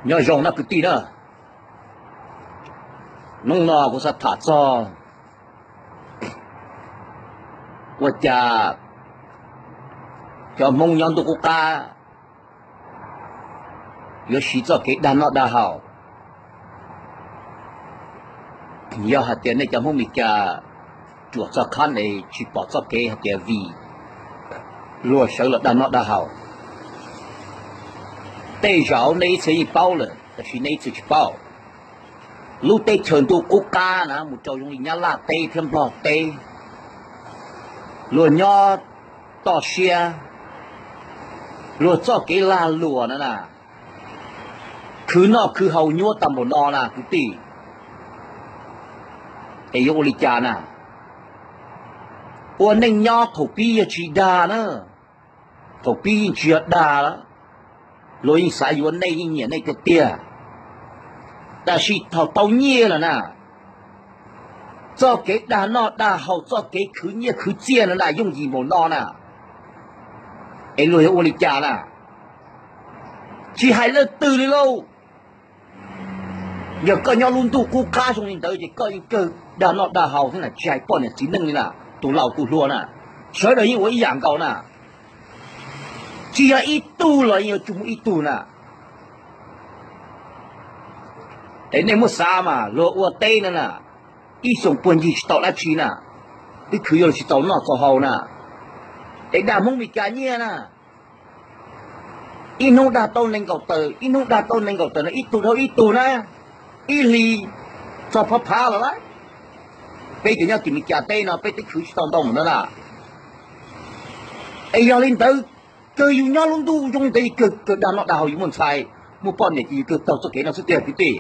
Nyob zoo no kwv tij na, hnub no kuv xav tham txog ua cas cov Hmoob nyob ntuj qub qab yuav siv txoj kev dag noj dag haus. Yog hais tias nej cov Hmoob Mes Kas ruam txog qhov es tsis pom txoj kev hais tias vim luag sawv los dag noj dag haus, tej zaum nej ib txhia yeej paub lawm tab sis nej ib txhia tsis paub. Lub teb chaws ntuj qub qab na mus rau zoo li Nyab Laj teb thiab Nplog teb, luag nyob toj siab, luag txoj kev lag luam na na, khwv noj khwv haus nyuaj tag npaum no na kwv tij, es yuav ua li cas na? Ua neej nyob thaum pib yog tsis dag na, thaum pib yeej tsis yog dag, luag yeej xav yuav nej yeej nyiam nej tiag tiag, tab sis thaum tau nyiaj lawm na, txoj kev dag noj dag haus txoj kev khwv nyiaj khwv txiaj no na yooj yim npaum no na, es luag yuav ua li cas na? Tsis hais leej twg li lauj, yog koj nyob lub ntuj qub qab zoo li ntawd ces koj yeej kawg dag noj dag haus thiab na, tsis hais poj niam txiv neej li na, tus laus tus hluas na, sawv daws yeej ua ib yam nkaus na. Tsis yog ib tug los yeej yuav tsum muaj ib tug na. Es nej muab xav mas luag ua teb no na, ib xyoos puag ncig tsis tau dab tsi na, twb khwv yuav luag tsis txaus noj txaus haus na, es dag Hmoob Mes Kas nyiaj na, ib hnub dag tau nees nkaum tawm, ib hnub dag tau nees nkaum tawm no ib tug dhau ib tug na, ib hlis txog phav phav lawm lauj. Peb cov nyob tim Mes Kas teb no peb twb khwv tsis tau ntau mus no na. Es yog li ntawd, kawg yus nyob lub ntuj zoo ntawd kawg kawg dag noj dag haus yus muaj ntxhais, muaj poj niam ces yus kawg taug txoj kev no xwb tiag kwv tij.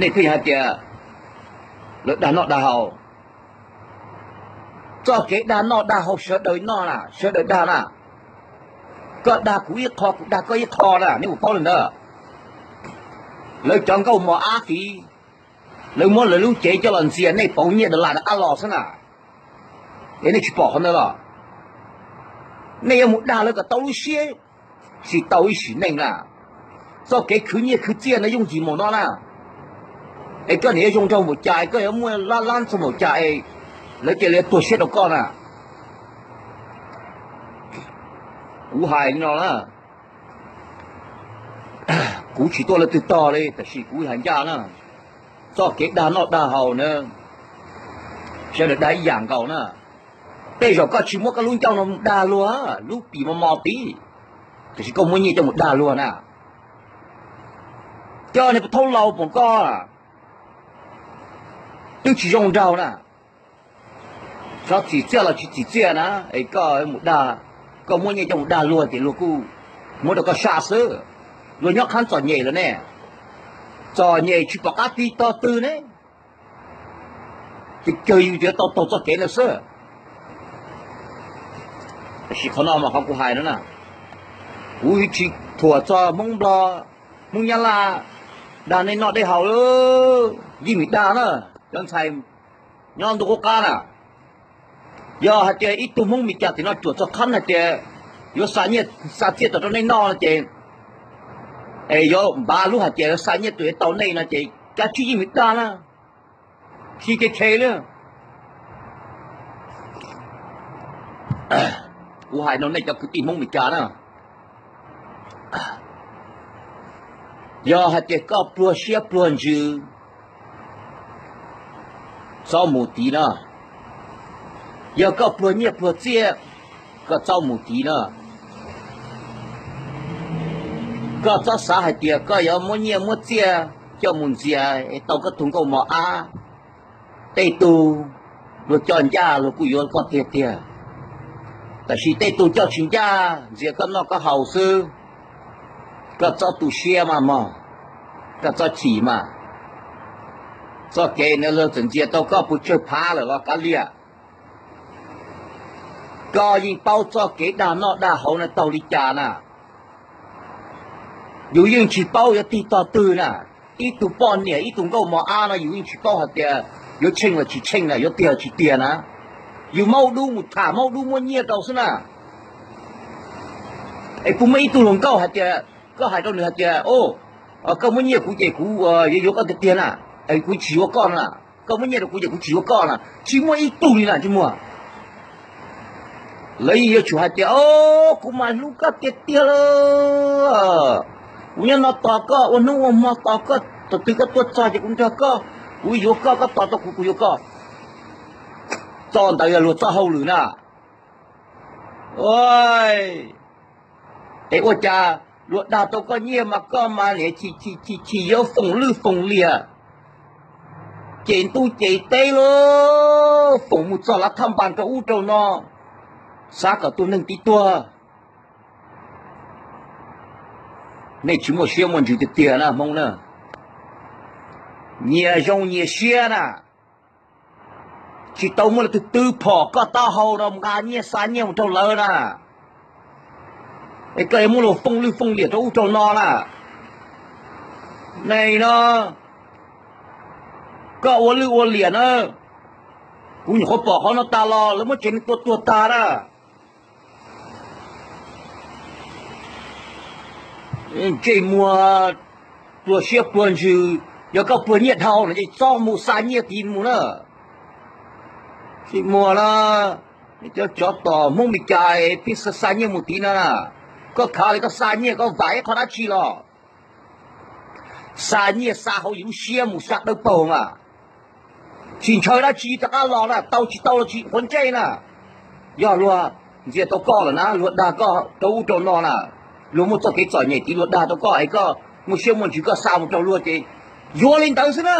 Nej pheej hais tias lawv dag noj dag haus, txoj kev dag noj dag haus sawv daws noj na, sawv daws dag na. Koj dag kuv ib qho, kuv dag koj ib qho na, nej puas paub li ntawd? Lawv cov nkauj mos ab tid, lawv muab lawv lub cev coj los ntxias nej pauv nyiaj dollar rov qab los xwb na. Es nej tsis pom qhov ntawd los? Nej yuav mus dag lawv kom tau lub siab, tsis tau ib sim neej na. Txoj kev khwv nyiaj khwv txiaj no yooj yim npaum no na, es koj niam yuav zoo nraug npaum cas, koj yuav muaj lab lab txog npaum cas es lawv cia li tuag siab rau koj na. Kuv hais li no na, kuv tsis tuaj leej twg tog li tab sis kuv hais ncaj na, txoj kev dag noj dag haus na, sawv daws dag ib yam nkaus na. Tej zaum koj tsis muab koj lub ncauj no mus dag luag, lub pim mos mos tid, tiam sis koj muab nyiaj coj mus dag luag na. Coj niag pov thawj laus pom koj twb tsis zoo nraug na, xyov txim txiaj los tsis txim txiaj na, es koj mus dag, koj muab nyiaj coj mus dag luag ces luag kuj muab rau koj saj xwb. Luag nyob qhab txom nyem lawm ne, txom nyem tsis pom qab tig tog twg ne, ces kawg yus yuav tau taug txoj kev no xwb. Tab sis qhov no mas qhov kuv hais no na, kuv tsis thuam txog Hmoob Nplog, Hmoob Nyab Laj dag nej noj dej haus, yeej meem dag na, cov ntxhais nyob ntuj qub qab na. Yog hais tias ib tug Hmoob Mes Kas tim no ruam txog qhov hais tias yuav xa nyiaj xa txiaj tuaj rau nej noj no ces, es yuav npav lub hais tias yuav xa nyiaj tuaj yuav tau nej no ces kav tsij yeej meem dag na, tsis kev khe li. Kuv hais no nej cov kwv tij Hmoob Mes Kas na, yog hais tias koj pluag siab pluag ntsws, txhob mus tid na. Yog koj pluag nyiaj pluag txiaj, koj txhob mus tid na. Koj txhob xav hais tias koj yuav muab nyiaj muab txiaj coj mus ntxias es tau koj tus nkauj mos ab. Tej tug luag coj ncaj luag kuj yuav koj tiag tiag, tab sis tej tug coj tsis ncaj ntxias koj noj koj haus xwb. Koj txhob tu siab mas mog, koj txhob chim mas. Txoj kev no luag txawm ntxias tau koj puas tsawg phav lawm los kav liam, koj yeej paub txoj kev dag noj dag haus no taug li cas na. Yus yeej tsis paub yuav tig tog twg na. Ib tug poj niam ib tug nkauj mos ab no yus yeej tsis paub hais tias yuav tsheej los tsis tsheej na, yuav tiag los tsis tiag na. Yus maub dub mus tham maub dub muab nyiaj rau xwb na. Es puas muaj ib tug hluas nkauj hais tias, koj hais rau nws hais tias, o, koj muab nyiaj kuv ces kuv yuav yuav koj tiag tiag na, es kuv tsis yuav koj na, koj muab nyiaj rau kuv ces kuv tsis yuav koj na, tsis muaj ib tug li na ntsej muag. Lawv yeej yuav tsum hais tias, o, kuv mas hlub koj tiag tiag lawm, kuv nyob no tos koj, ua hnub ua hmo tos koj, thaum twg koj tuaj txog ces kuv nrog koj, kuv yuav koj, koj tos tau kuv, kuv yuav koj. Txoj ntawd yog luag txoj hauj lwm na. Es ua cas luag dag tau koj nyiaj mas koj mas niam chim chim chim chim yuav foom lwj foom liam, ces ntuj ces teb lub foom mus txog lav thaj npas rau ub rau no, xav kom tus neeg tid tuag. Nej tsis muaj siab muaj ntsws tiag tiag na Hmoob na. Nyias zoo nyias siab na. Tsis tau muaj leej twg twb phom koj taub hau no nqa nyiaj xa nyiaj mus rau lawv na. Es koj yuav muab luag foom lwj foom liam rau ub rau no na. Neeg no, koj ua lwj ua liam na, kuv nyuam qhuav pom qhov no tas los lawv muab tsev neeg tua tuag tag na. Ntsej muag pluag siab pluag ntsws, yog koj pluag nyiaj dhau no ces txhob mus xa nyiaj tid mus na. Ntsej muag na, cov, cov tom Hmoob Meskas pheej xa, xa nyiaj mus tid na, koj khav li koj xa nyiaj koj vam ib qho dab tsi los? Xa nyiaj xa hauv yus lub siab mus sab dawb paug mas, tsis ntshaw dab tsi rov qab los na, tau tsis tau los tsis quav ntsej na. Yog luag ntxias tau koj lawm na, luag dag koj rau ub rau no na, luag muaj txoj kev txom nyem tid luag dag tau koj es koj muaj siab muaj ntsws koj xa mus rau luag ces yuav li ntawd xwb na.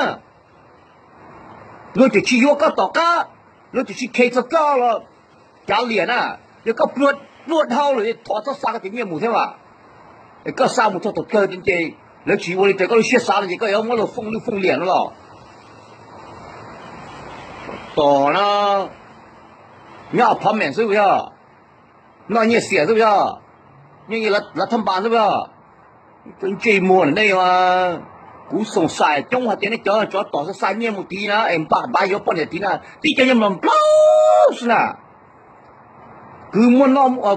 Luag tseem tsis yuav koj tom qab, luag tseem tsis khe txog koj los kav liam na. Yog koj pluag, pluag dhau lawm thov txhob xa koj cov nyiaj mus thiab mas. Es koj xa mus txog thaum kawg ces lawv tsis ua li raws koj lub siab xav no ces koj yuav muab luag foom lwj foom liam no los? Tom na, nyob apartment xwb puas yog? Noj nyiaj xiam xwb puas yog? Nyob lav thaj npas xwb puas yog? Ntsej muag nej, kuv xoom xais coob hais tias nej cov, cov tom xa, xa nyiaj mus tid na es npaj npaj yuav poj niam tid na, tib co nyiaj mlos nplaum xwb na. Kwv,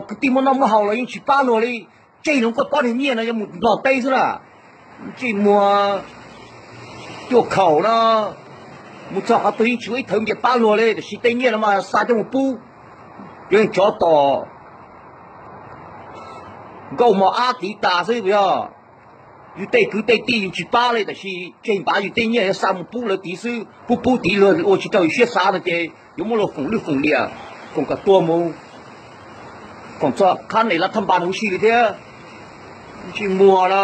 kwv tij muaj noj muaj haus los yeej tsis pab luag li. Tseg luag koj pob niag nyiaj no yuav mus nplog teb xwb na. Ntsej muag cuaj khaum no, mus txog qhov twg yeej tsis ua ib thawv npias pab luag li, tiam sis tej nyiaj no mas xa coj mus pub cov, cov tom nkauj mos ab tid tas xwb puas yog? Yus tej kwv tej tij yus tsis pab li, tiam sis tseg npav yus tej nyiaj yuav xa mus pub lawv tid xwb, pub pub tid luag ua tsis raug yus siab xav no ces yuav muab luag foom lwj foom liam, foom kom tuag mus, foom txog qhab ntawm lav thaj npas huv si li thiab. Ntsej muag na,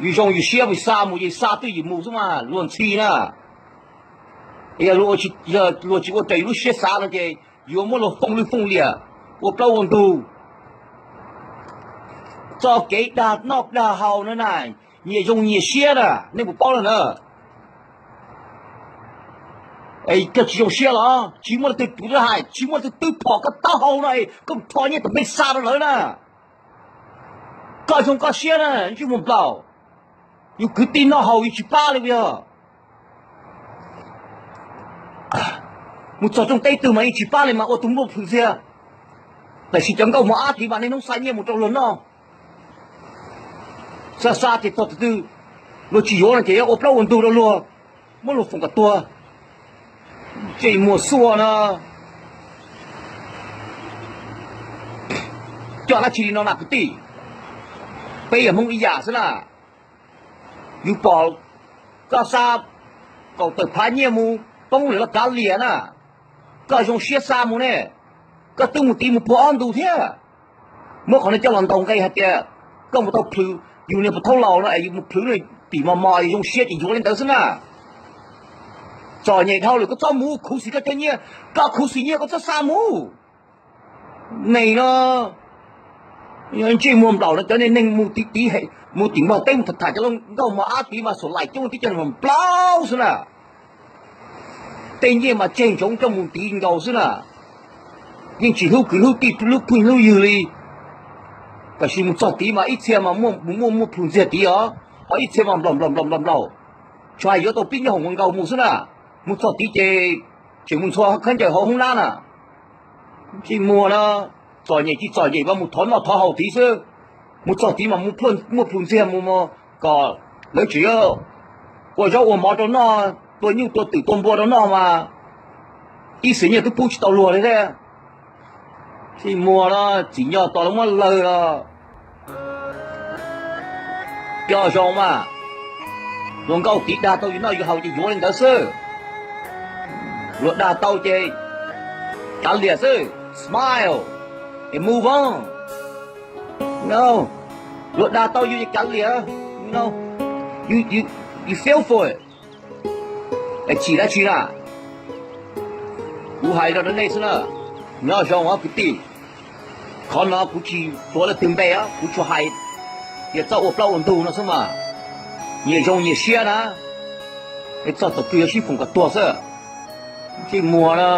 yus zoo yus siab mus xa mus ces xa twj ywm mus xwb mas luag ntxhi na. Yog luag tsis ua raws yus lub siab xav no ces yuav muab luag foom lwj foom liam, ua plaub ua ntug. Txoj kev dag noj dag haus no na, nyias zoo nyias siab na, nej puas paub no na? Koj tsis zoo siab los? Tsis muaj leej twg, kuv hais tsis muaj leej twg twb phom koj taub hau no, koj mus thov nyiaj tom peb xa rau lawv na. Koj zoo koj siab na, ntsej muag nplaum. Yus kwv tij noj haus yus tsis pab li puas yog? Mus txog rooj teb twg mas yeej tsis pab li mas ua tus muaj plhws ntxiag. Tiam sis cov nkauj mos ab tid mas niaj hnub xa nyiaj mus rau luag noj. Xa xa ces txog tus twg luag tsis yuav no ces yuav ua plaub ua ntug rau luag, muab luag foom kom tuag. Ntsej muag xuaj no, coj dab tsi li no na kwv tij? Peb yog Hmoob ib yam xwb na. Yus pom koj xa kaum tawm phav nyiaj mus poob lawm los kav liam na. Koj zoo siab xa mus ne, koj twb mus tid mus puag ob ntu thiab. Muab qhov no coj los ntaus nqe hais tias koj mus tau plhws yus niag pus thaub laus no es yus mus plhws tim mos mos yus zoo siab ces yuav li ntawd xwb na. Txom nyem dhau lawm koj txhob mus khuv xim koj cov nyiaj, koj khuv xim nyiaj koj txhob xa mus. Neeg no ntsej muag nplaum no, cov niag neeg mus tim, mus tim npog teb mus tham tham cov nkauj mos ab tid mas xaum laim coob tib co nplaum xwb na. Tej nyiaj mas tseg ntsoov coj mus tid nkaus xwb na. Yeej tsis hlub kwv hlub tij hlub phooj hlub ywg li. Tab sis mus txog tid mas ib txhia mas muaj muaj plhus ntxiag tid os, ho ib txhia mas nplaum nplaum nplaum nplaum nplaum. Tsuas hais yuav tau pib nyob hoom nkaus mus xwb na. Mus txog tid ces tseem mus ntxhua khaub ncaws hauv hoob nab na. Ntsej muag na. Txom nyem tsis txom nyem mas mus thov noj thov haus tid xwb. Mus txog tid mas muaj plhu ntxiag mus kom lawv tseem ua zaub ua mov rau noj, tua nyuj tua twm tua npua rau noj mas ib xwm nyiaj twb pub tsis tau luag li thiab. Txij muag no txim nyog tos lawv muab lawg los coj zoo mas. Hluas nkauj tid dag tau yus noj yus haus ces yuav li ntawd xwb. Luag dag tau ces kav liam xwb, smile and move on. Luag dag tau yus ces kav liam, you feel for it. Chim dab tsi na? Kuv hais rau nej xwb na, nyob zoo os kwv tij. Qhov no kuv tsis tuav leej twg npe, kuv tsuas hais tias txoj ua plaub ua ntug no xwb mas. Nyias zoo nyias siab na, es txog thaum twg yuav sib foom kom tuag xwb. Txij muag no